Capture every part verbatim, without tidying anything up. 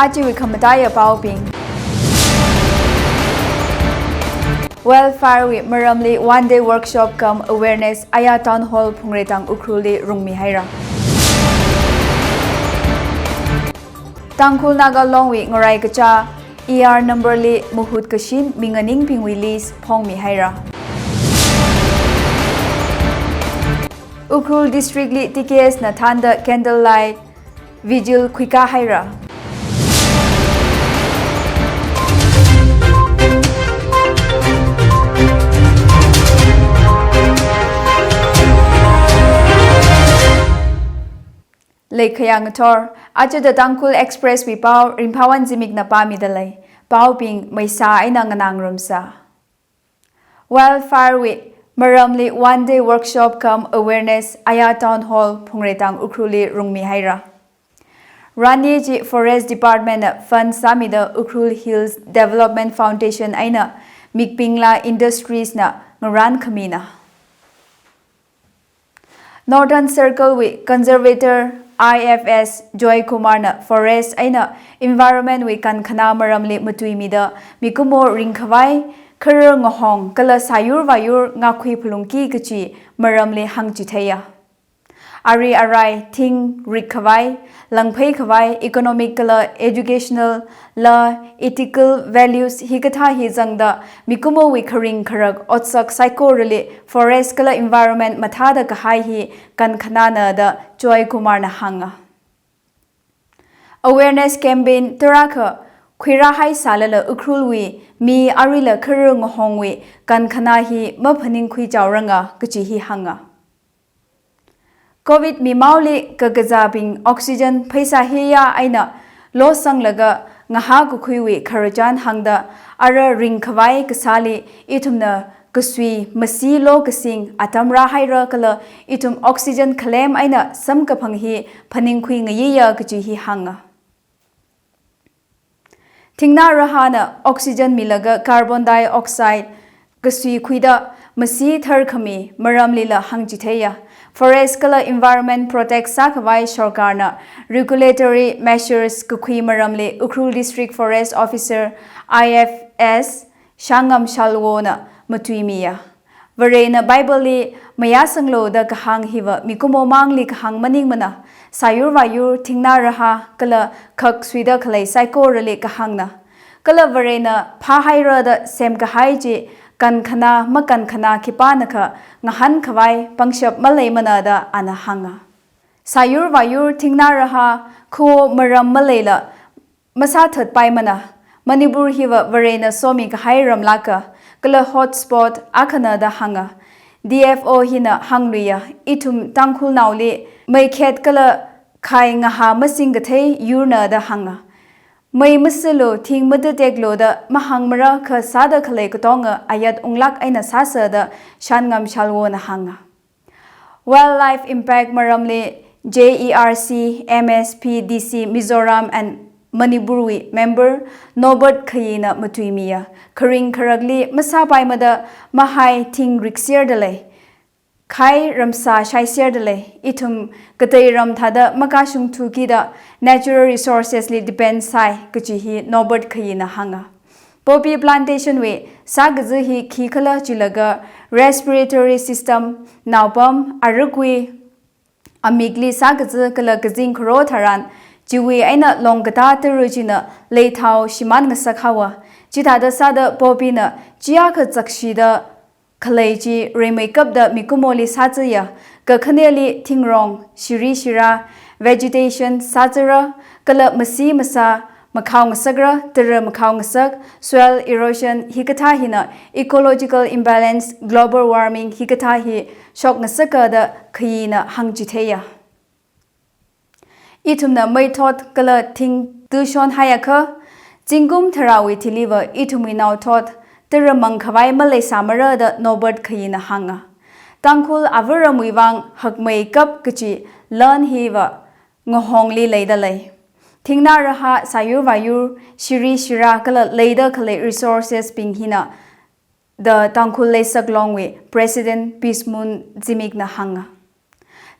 Ajawui khamataiya paobing. Wildfire wui maramli one day workshop cum awareness aya Town Hall Phungreitang Ukhrulli rungmihaira. Tangkhul Naga Long wui ngarai kachā E R number li mahut kashin minganingpingwui list phongmihaira. Ukhrul District li T K S na thānda candlelight vigil khuikā haira. Leikhayang thor, aja The Tangkhul Express wui pao Ringphāwon Zimikna pāmida lei. Paobing maisā eina nganāngarumsa. Wildfire wui maramli one day workshop cum awareness aya Town Hall Phungreitang Ukhrulli rungmihaira. Rani chi Forest Department na fund sāmida Ukhrul Hills Development Foundation eina Mikpingla Industries na ngarānkhamina. Northern Circle wui Conservator I F S Joy Kumar na forest eina environment wui kankhana maramli matuimida mikumo ringkhavai, kharar ngahong kala sāyur vāyur ngakhui phalungki kachi maramli hāngchitheiya. Ari arai, thing rikkhavai, langpheikhavai, economic kala educational la ethical values hikathā hi zangda mikumowui kharing kharak otsak saikorali forest kala environment mathāda kahai hi kankhanana da Joy Kumar na hānga. Awareness campaign tarākha khuirāhai sālala Ukhrulwui mi arila kharar ngahongwui kankhana hi maphaningkhui chaoranga kachi hi hānga. Covid mimaoli kakazābing oxygen pheisā hiya eina losanglaga ngahā kakhuiwui khararchan hāngda ara ringkhavai kasāli ithumna kasui masi lokasing atam rāhaira kala ithum oxygen khalem eina samkaphang hi phaningkhui ngayiya kachi hi hānga. Thingnā rahāna oxygen milaga carbon dioxide kasui khuida masi tharkhami maramlila hāngchitheiya. Forest kala environment protect sākhavai sorkarna regulatory measures kakhui maramli Ukhrul District Forest Officer I F S Shangam Shalwona matuimiya. Varena Bible li mayāsanglu da kahāng hiva mikumo mangli kahāng maningmana, sāyur vāyur, thingnā rahā kala khak suida khalei saikorali kahāngna. Kala Varena phāhaira da semkahai chi kankhana makankhana khipānakha ngahānkhavai pangshap maleimana da ana hānga. Sāyur vāyur, thingnā rahā, khawo maram maleila masāthatpaimana. Manipur hiva Varena somikahai ramlāka kala hotspot akhana da hānga. D F O hina hāngluiya, ithum Tangkhulnaoli meikhet kala khai ngahā masingkathei yurna da hānga. Mei masilu, thing matateklu da mahāngmara kha sāda khalei katonga ayat unglāk eina sāsa da Shangam Shalwona hānga. Wildlife impact maramli J E R C, M S P D C Mizoram and Manipur wui member Norbert Khayina matuimiya. Kharing kharakli masāpaimada mahai thing rikserdalei, khai ramsā shaiserdalei, ithum katei ram thāda makashungthukida natural resources li depend sāi kachi hi Norbert Khayina hānga. Poppy plantation wui sākazā hi khikhala chilaga respiratory system, naopam, arakui, amikli sākazā kala kazing kharo tharan, chiwui eina longkatā tara china leithao shimān ngasak haowa. Chithāda sāda poppy na chiakha zakshida khalei chi rimeikapda mikumoli sāzaya, kakhaneli thingrong, shiri shira, vegetation sāzara, kala masi masā makhao ngasakra, tara makhao ngasak, soil erosion hikathā hina ecological imbalance, global warming hikathā hi shok ngasaka da Khayina hāngchitheiya. Ithumna meithot kala thing tushon haiakha, zingkum tharāwui thiliva ithumwui naothot tara mangkhavai maleisāmara da Norbert Khayina hānga. Tangkhul avaramwui vang hakmeikap kachi lan hiva ngahongli leidalei. Thingnā rahā, sāyur vāyur, shiri shira kala leida khalei resources bing hina The Tangkhul Leisak Long wui President Pismun Zimikna hānga.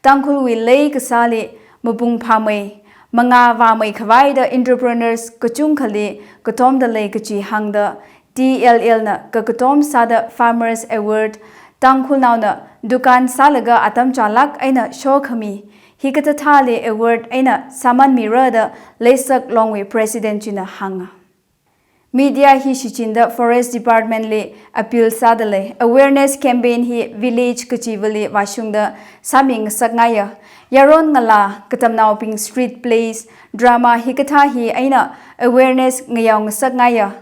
Tangkhulwui lei kasāli mapung phāmei, mangā vāmei khavai da entrepreneurs kachungkhali katomda lei kachi hāngda T L L na kakatom sāda Farmers Award, Tangkhulnaona dukan sālaga atam chālāk eina shokhami hikathāthāli award eina sāman mira da Leisak Longwui President china hānga. Media hi shichinda Forest Department li appeal sāda lei. Awareness campaign hi village kachivali vāshungda sāmi ngasakngaiya. Yaron ngalā katamnaobing street plays, drama hikathā hi eina awareness ngayao ngasakngaiya.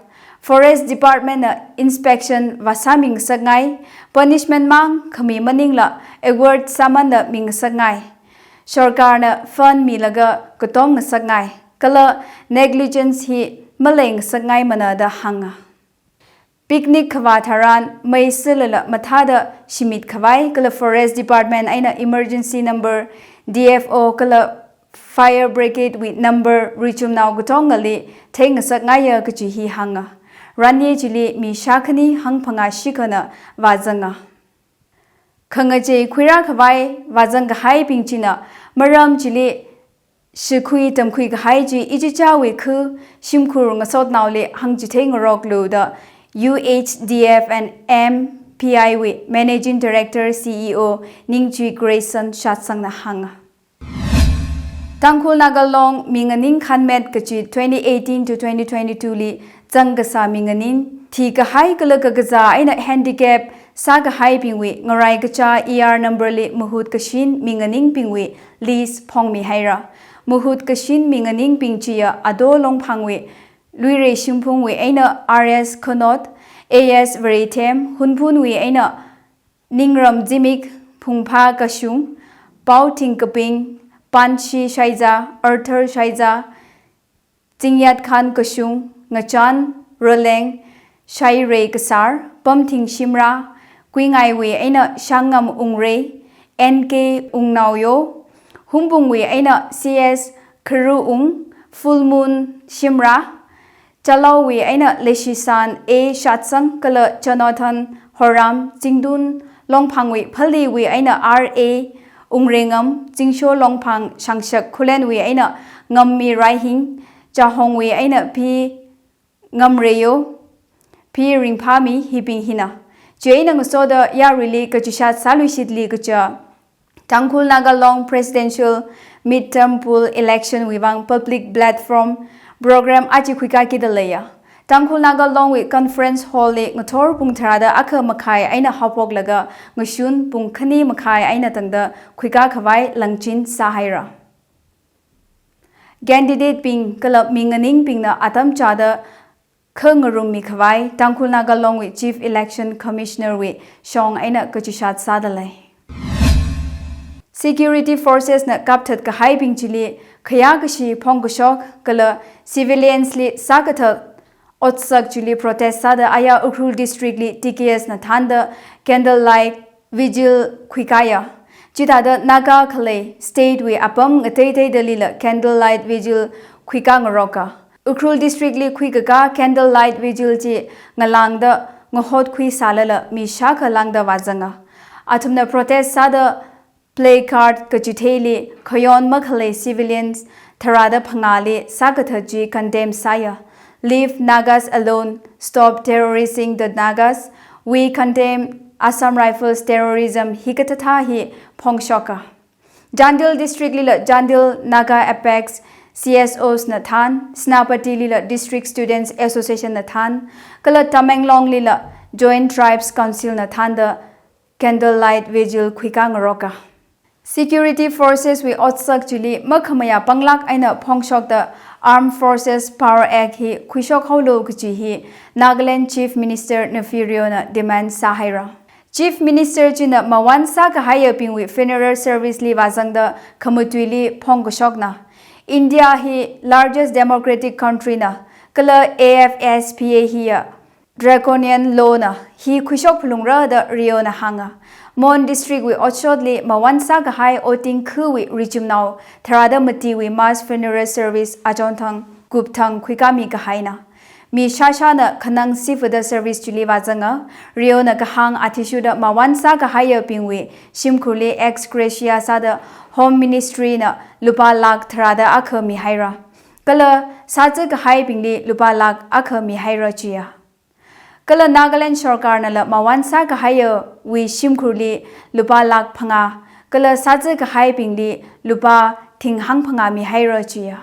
Forest Department na inspection vāsāmi ngasakngai, punishment mang khami maningla award sāmanda mi ngasakngai. Sarkarna fund milaga katom ngasakngai. Kala negligence hi malei ngasakngaimana da hānga. Picnic khavā tharan mei silala mathāda shimit khavai kala Forest Department eina emergency number, D F O kala fire brigade wui number richumnao katongali theingasakngaiya kachi hi hānga. Ranye chili mi shākhani hangphangā shikhana vāzanga. Khangachei khuirā khavai vāzang kahaibing china maram chili shikhui tamkhui kahai chi ichichāwui khu shimkhur ngasotnaoli hāngchithei ngaroklu da U H D F and M P I wui Managing Director, C E O Ningchui Grayson Shatsangna hānga. Tangkhul Naga Long minganing khanmet kachi twenty eighteen to twenty twenty-two li zangkasā minganing, thikahai kala kakazā eina handicap sākahaibingwui ngaraikachā E R number li mahut kashin minganingbingwui list phongmihaira. Mahut kashin minganingbing chiya Ado Longphangwui, Luirei Shimphungwui eina R S Khanot, A S Vareithem, Hunphunwui eina Ningram Zimik, Phungpha Kashung, Paothing Kaping, Panshi Shaiza, Arthur Shaiza, Zingyat Khan Kashung, Ngachan Roleng, Shairei Kasar, Pamthing Shimra, Kuingaiwui eina Shangam Ungrei, N K Ungnaoyo, Humbungwui eina C S Kharuung, Full Moon Shimra, Chalaowui eina Leishisan A Shatsang kala Jonathan Horam, Zingtun Longphangwui Phaliwui eina R A Ungrengam, Zingsho Longphang Shangshak Khullenwui eina Ngammi Raihing, Chahongwui eina P Ngamreyo, P Ringphami hibing hina. Chieina ngasoda yaruili kachishat sāluishitli kaja Tangkhul Naga Long Presidential Midterm Poll Election wui vang public platform program aja khuikakida leiya. Tangkhul Naga Long wui Conference Hall li ngathor pung tharāda akha makhai eina haophoklaga ngashun pung khani makhai eina tangda khuikakhavai langchin sāhaira. Candidate bing kala minganingbingna atam chāda khangarummi khavai Tangkhul Naga Long wui Chief Election Commissioner wui shong eina kachishat sāda lei. Security forces na kapthat kahaibing chili khayākashi phongkashok kala civilians li sākathak otsak chili protest sāda aya Ukhrul District li T K S na thānda candlelight vigil khuikaya. Chithāda Naga khalei state wui apam ngateiteidalila candlelight vigil khuika ngaroka. Ukhrul District li khuikaka candlelight vigil chi ngalāngda ngahot khuisālala mi shākha lāngda vāzanga. Athumna protest sāda placard kachitheili khayon makhalei civilians tharāda phangāli sākathak chi condemn sāya. Leave Nagas alone, stop terrorizing the Nagas, we condemn Assam Rifles terrorism hikathāthā hi phongshoka. Chandel District lila Chandel Naga Apex C S Os na thān, Senapati lila District Students Association na thān, kala Tamenglong lila Joint Tribes Council na thānda candlelight vigil khuika ngaroka. Security forces wui otsak chili makhamayā panglāk eina phongshokta Armed Forces Power Act hi khuishok haolu kachi hi Nagaland Chief Minister Neiphiu Rio na demand sāhaira. Chief Minister china mawan sākahaiyabingwui funeral service li vāzangda khamatuili phongkashokna. India hi largest democratic country na, kala A F S P A hiya draconian law na, hi khuishok phalungra da Rio na hānga. Mon District wui otshotli mawan sākahai Oting khuwui richumnao tharāda matiwui mass funeral service achonthang kupthang khuikami kahaina. Mi shāshāna khanang seafood service chili vāzanga. Riona kahāng athishurda mawan sākahaiyabingwui shimkhurli ex gratia sāda Home Ministry na lupā lakh tharāda akha mihaira. Kala sāzā kahaibingli lupā lakh akha mihaira chiya. Kala Nagaland sorkarnala mawan sākahaiyawui shimkhurli lupā lakh phangā, kala sāzā kahaibingli lupā thing hangphangā mihaira chiya.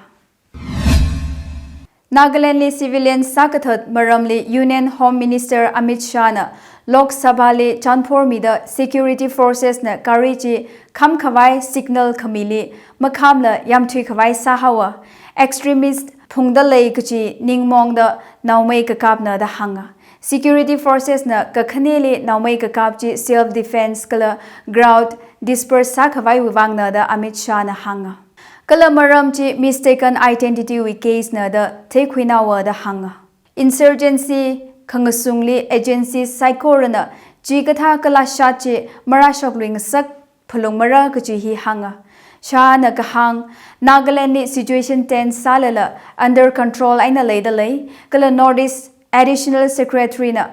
Nagalandli civilian sākathat maramli Union Home Minister Amit Shah na Lok Sabha li chānphor mida security forces na gari chi khamkhavai signal khamili makhamla yamthuikhavai sāhaowa. Extremist phungda lei kachi ningmongda naomei kakapna da hānga. Security forces na kakhaneli naomei kakap chi self defense kala crowd disperse sākhavaiwui vangna da Amit Shah na hānga. Kala maram chi mistaken identity wui case na da theikhuinaowa da hānga. Insurgency khangasungli agency saikorana chikathā kalashat chi marāshoklui ngasak phalungmara kachi hi hānga. Shah na kahāng, Nagalandli situation tense sālala under control eina leida lei, kala North East Additional Secretary na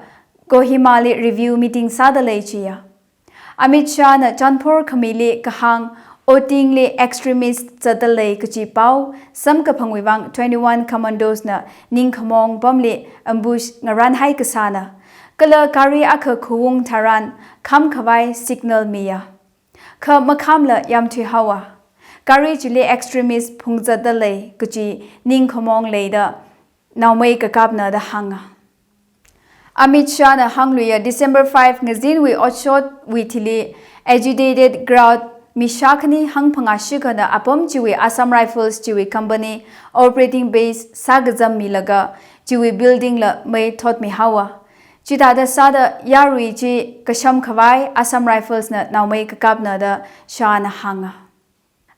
Kohima li review meeting sāda lei chiya. Amit Shah na chānphor khamili kahāng, Oting li extremist zatda lei kachi pao samkaphangwui vang twenty-one commandos na Ningkhamong pamli ambush ngaranhai kasāna. Kala gari akha khuung tharan khamkhavai signal miya. Kha makhamla yamthuihaowa. Gari chili extremist phungzatda lei kachi ningkhamong leida naomei kakapna da hānga. Amit Shah na hāngluiya December five ngazinwui otshotwui thili agitated crowd mi shākhani hangphangā shikhana apam chiwui Assam Rifles chiwui company operating base sākazam milaga chiwui building la mei thotmihaowa. Chithāda sāda yarui chi kashamkhavai Assam Rifles na naomei kakapna da Shah na hānga.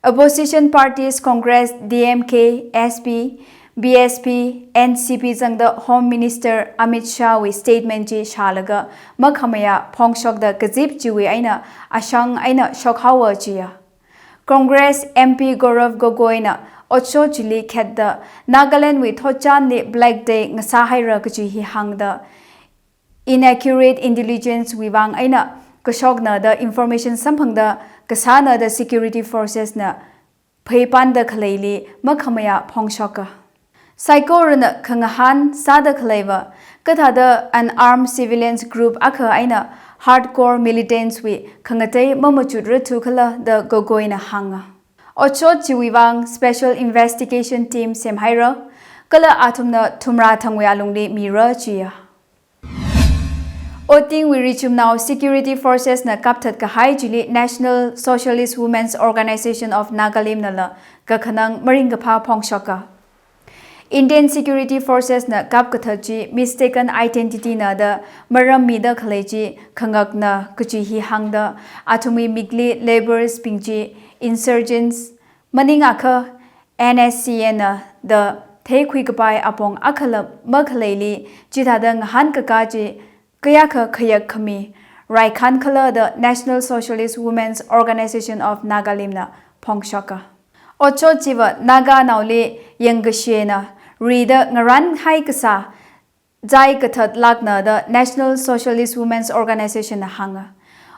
Opposition parties Congress, D M K, S P, B S P, N C P zangda Home Minister Amit Shah wui statement chi shālaga makhamayā phongshokda kazip chiwui eina ashang eina shokhaowa chiya. Congress M P Gaurav Gogoi na otshot chili khetda Nagaland wui thotchanli black day ngasāhaira kachi hi hāngda inaccurate intelligence wui vang eina kashokna da information samphangda kasāna da security forces na pheipanda khaleili makhamayā phongshoka. Saikorana khangahān sāda khaleiva kathāda unarmed civilians group akha eina hardcore militants wui khangatei mamachut rathu khala da Gogoi na hānga. Otshot chiwui vang special investigation team semhaira, kala athumna thumrā thangwui alungli mira chiya. Oting wui richumnao security forces na kapthat kahai chili National Socialist Women's Organization of Nagalim nala kakhanang maringkaphā phongshoka. Indian security forces na kapkathat chi mistaken identity na da maram mida khalei chi khangakna kachi hi hāngda athumwui mikli labourers bing chi insurgents maningakha N S C N na da theikhui kapai apong akhala makhaleili chithāda ngahānkaka chi kayākha khayak khami raikhan khala da National Socialist Women's Organization of Nagalim na phongshoka. Otshot chiva Naga naoli yangkashena rida ngaranhai kasā zai kathat lakna da National Socialist Women's Organization na hānga.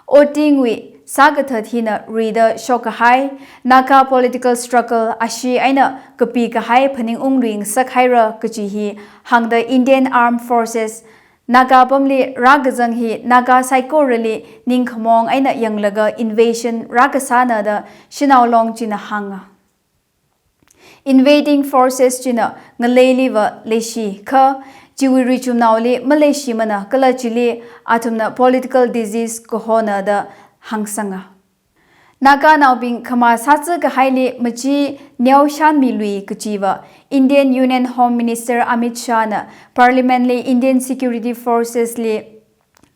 Oting wui sākathat hina rida shokkahai Naga political struggle ashi eina kapi kahai phaningung ring sakhaira kachi hi hāngda Indian Armed Forces Naga pamli rākazang hi Naga saikorali ningkhamong eina yanglaga invasion rākasāna da Shanao Long china hānga. Invading forces china ngaleiliva leishi kha chiwui richumnaoli maleishimana kala chili athumna political disease kahona da hāngsanga. Naga naobing khamā sāzā kahaili machi neoshan milui kachiva Indian Union Home Minister Amit Shah na Parliament li Indian Security Forces li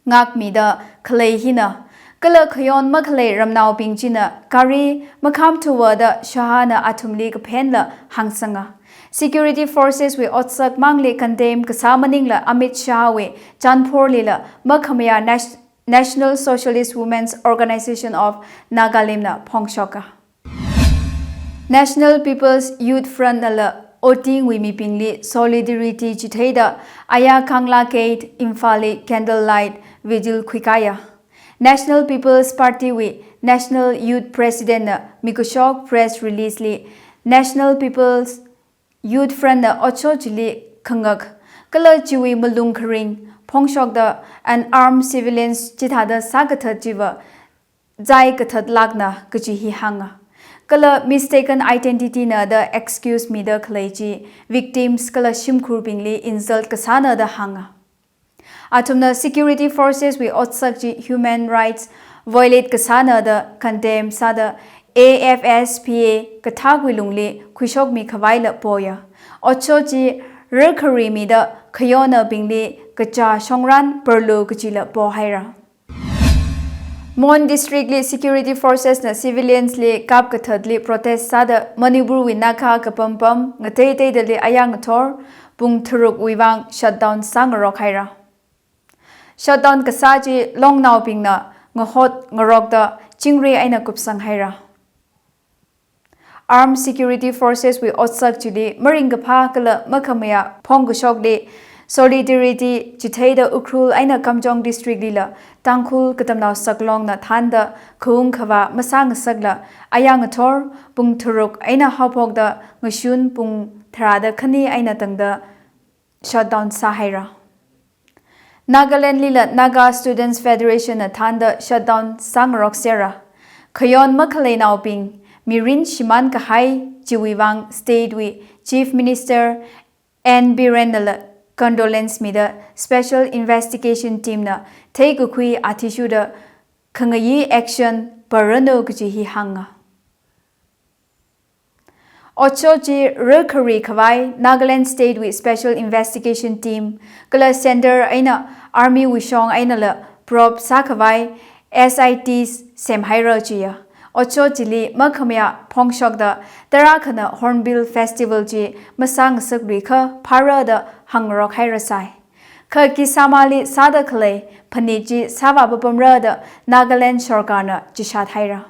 ngakmida khalei hina. Kala khayon makhalei ramnaobing china gari makhamthuwa da Shah na athumli kaphenla hāngsanga. Security forces wui otsak mangli condemn kasā maningla Amit Shah wui chānphorlila makhamayā Nas-, National Socialist Women's Organization of Nagalim na phongshoka. National People's Youth Front nala Otingwui mibingli solidarity chitheida Aya Kangla Gate, Imphalli candlelight vigil khuikāya. National People's Party wui National Youth President na mikashok press release li National People's Youth Front na otshot chili khangak kala chiwui malung kharing phongshokda unarmed civilians chithāda sākathat chiva zai kathatlākna kaji hi hānga. Kala mistaken identity na da excuse mida khalei chi victims kala shimkhurbingli insult kasāna da hānga. Athumna security forces wui otsak chi human rights violate kasāna da condemn sāda A F S P A kathākwui lungli khuishokmi khavaila poya. Otshot chi rarkhari mida khayonnaobingli kachā shongran parlo kajila pohaira. Mon District li security forces na civilians li kapkathatli protest sāda Manipur wui Naga kapampam ngateiteidali aya ngathor pung tharukwui vang shutdown sāngarok haira. Shutdown kasā chi longnaobingna ngahot ngarokda chingri eina kupsang haira. Armed security forces wui otsak chili maringkaphā kala makhamayā phongkashokli solidarity chitheida Ukhrul eina Kamjong District lila Tangkhul Katamnao Saklongna thānda khaung khavā masāngasakla aya ngathor pung tharuk eina haophokda ngashun pung tharāda khani eina tangda shutdown sāhaira. Nagaland lila Naga Students Federation na thānda shutdown sāngarok sera. Khayon makhaleinaobing mirin shimān kahai chiwui vang state wui Chief Minister N Biren nala condolence mida special investigation team na theikakhui athishurda khangayi action parano kaji hi hānga. Otshot chi rarkhari khavai Nagaland State wui Special Investigation Team kala Center eina Army wui shong einala probe sākhavai S I T semhaira chiya. Otshot chili makhamayā phongshokda tarākhana Hornbill Festival chi masāngasakluikha phāra da hāngrok hairasai. Kha Kisamali sāda khalei phanit chi sāvā papamra da Nagaland sorkarna chishat haira.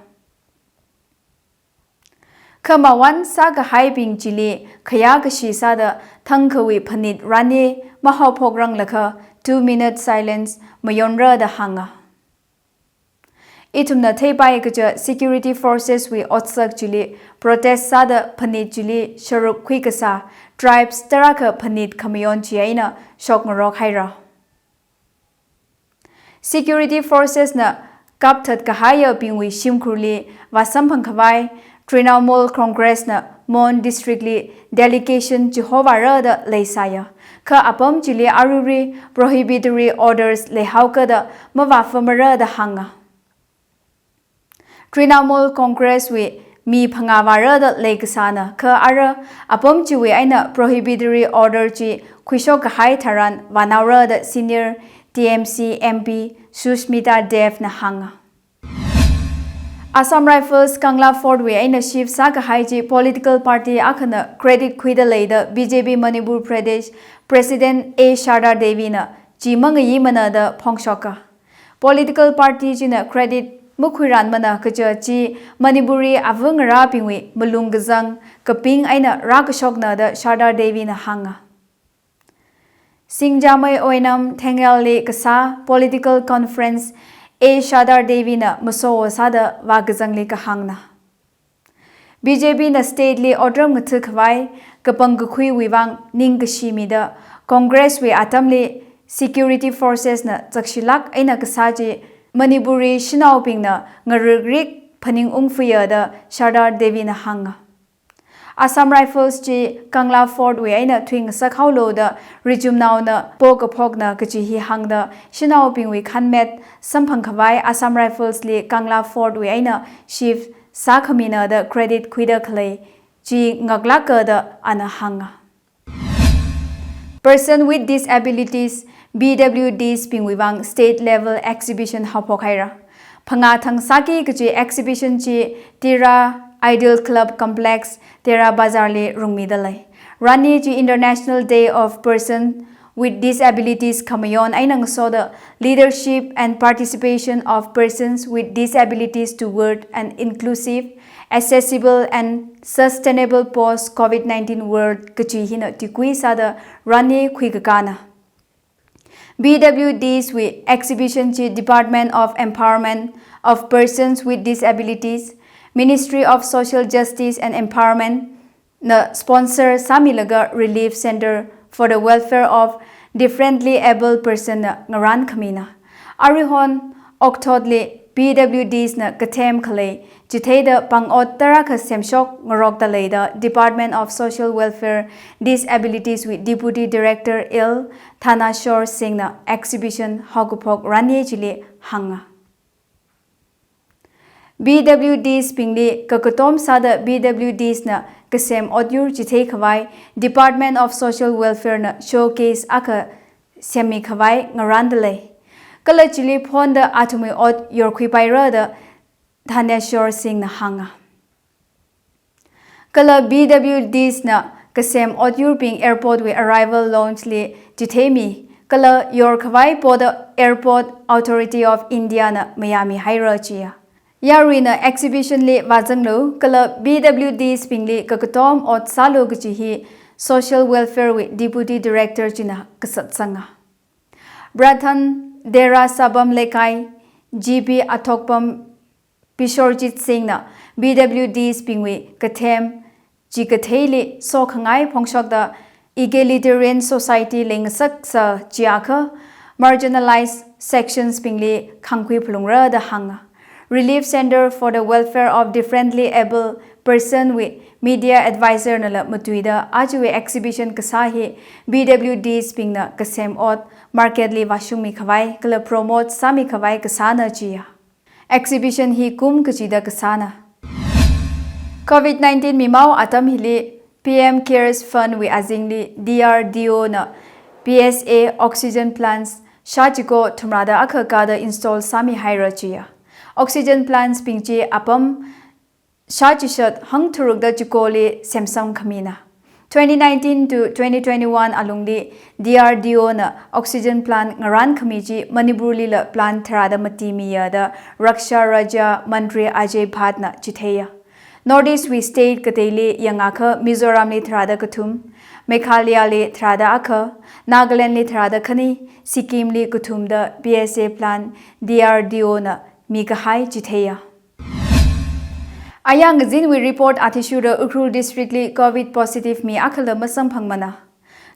Kha mawon sākahaibing chili khayā kashi sāda thangkhawui phanit rani mahaophokranglakha two minute silence mayonra da hānga. Ithumna theipai kaja security forces wui otsak chili protest sāda phanit chili sharuk khuikasā tribes tarākha phanit khamayon chi eina shokngarok haira. Security forces na kapthat kahaiyabingwui shimkhurli vāsamphang khavai Trinamool Congress na Mon District li delegation chihovāra da leisāya. Kha apam chili aruirui prohibitory orders leihaokada mavāfamara da hānga. Trinamool Congress wui mi phangā vāra da leikasāna kha ara apam chiwui eina prohibitory order chi khuishok kahai tharan vānaora da senior T M C M P Sushmita Dev na hānga. Assam Rifles Kangla Fort wui eina shift sākahai chi political party akhana credit khuida leida B J P Manipur Pradesh President A Sharda Devi na chi mangayimana da phongshoka. Political party china credit makhuiranmana kaja chi Manipuri avangarābingwui malung kazang kaping eina rākashokna da Sharda Devi na hānga. Singjamei Oinam Thengailli kasā political conference A Sharda Devi na maso sāda vākazangli kahāngna. B J P na state li otram ngatha khavai kapang kakhuiwui vang ningkashi mida Congress wui atamli security forces na chakshilāk eina kasā chi Manipuri shanaobingna ngarikrik phaningungfuiya da Sharda Devi na hānga. Assam Rifles chi Kangla Fort wui eina thuingasak haolo da richumnaona pokaphokna kaji hi hāngda shanaobingwui khanmet samphang khavai Assam Rifles li Kangla Fort wui eina shift sākhamina da credit khuida khalei chi ngaklāka da ana hānga. Person with Disabilities, P W Ds bingwui vang state level exhibition haophok haira. Phangā thang sāki kaji exhibition chi Tira Ideal Club Complex, Tira Bazar li rungmida lei. Rani chi International Day of Person with Disabilities khamayon eina ngasoda Leadership and Participation of Persons with Disabilities Toward an Inclusive, Accessible and Sustainable Post-COVID nineteen World kachi hina tuikui sāda ranye khuikakana. P W Ds wui exhibition chi Department of Empowerment of Persons with Disabilities, Ministry of Social Justice and Empowerment na sponsor sāmilaga Relief Centre for the Welfare of Differently Abled Person na ngarānkhamina. Aruihon okthotli P W Ds na kathem khalei chitheida pāng ot tarākha semshok ngarokda leida Department of Social Welfare Disabilities wui Deputy Director L Thanashor Singh na exhibition haokaphok ranye chili hānga. P W Ds bingli kakatom sāda P W Ds na kasem otyur chitheikhavai Department of Social Welfare na showcase akha semmikhavai ngarānda lei. Kala chili phonda athumwui ot yorkhuipaira da Thanashor Singh na hānga. Kala P W Ds na kasem otyurbing airport wui arrival lounge li chitheimi, kala yorkhavai poda Airport Authority of India na mayāmihaira chiya. Yaruina exhibition li vāzanglu, kala P W Ds bingli kakatom ot sālu kachi hi Social Welfare wui Deputy Director china kasatsanga. Pradhan Dera Sabam Lekai G P Athokpam Bishorjit Singh na P W Ds bingwui kathem chikatheili sokhangai phongshokda egalitarian society leingasaksa chiakha marginalized sections bingli khangkhui phalungra da hānga. Relief Centre for the Welfare of Differently Abled Person wui media advisor nala matuida ajawui exhibition kasā hi P W Ds bingna kasem ot market li vāshungmikhavai kala promote sāmikhavai kasāna chiya. Exhibition hi kum kachida kasāna. COVID nineteen mimao atam hili P M Cares Fund wui azingli D R D O na P S A oxygen plants shāchiko thumrāda akha kāda install sāmihaira chiya. Oxygen plants bing chi apam shāchishat hangtharukda chikoli semsamkhamina. Twenty nineteen to twenty twenty-one alungli D R D O na oxygen plant ngarānkhami chi Manipur lila plant tharāda matimiya da Raksha Rajya Mantri Ajay Bhatt na chitheiya. North East wui state kateili yangakha Mizoram li tharāda kathum, Meghalaya li tharāda akha, Nagaland li tharāda khani, Sikkim li kathum da P S A plant D R D O na mikahai chitheiya. Aya ngazinwui report athishurda Ukhrul District li COVID positive mi akhala masamphangmana.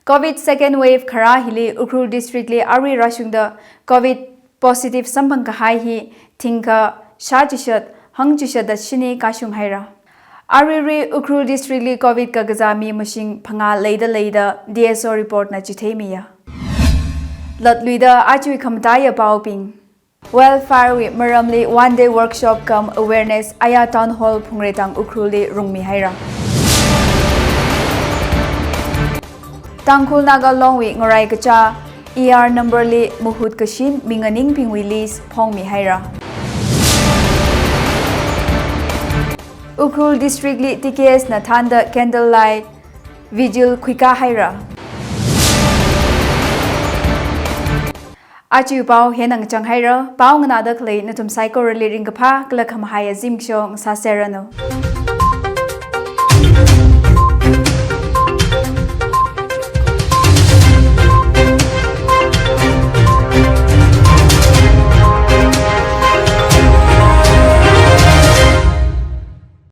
COVID second wave kharā hili Ukhrul District li arui rāshungda COVID positive samphang kahai hi thingkha shāchishat hangchishat da shini kashung haira. Aruirui Ukhrul District li COVID kakazā mi mashing phangā leida leida D S O report na chitheimiya. Latluida ajawui khamataiya paobing. Wildfire wui maramli one day workshop cum awareness aya Town Hall Phungreitang Ukhrul li rungmihaira. Tangkhul Naga Long wui ngarai kachā E R number li mahut kashin minganingbingwui list phongmihaira. Ukhrul District li T K S na thānda candlelight vigil khuikā haira. Aja pao hina ngachang haira, pao nganāda khalei nathum saikorali ringkaphā kala khamahaiya zimiksho ngasāserranu.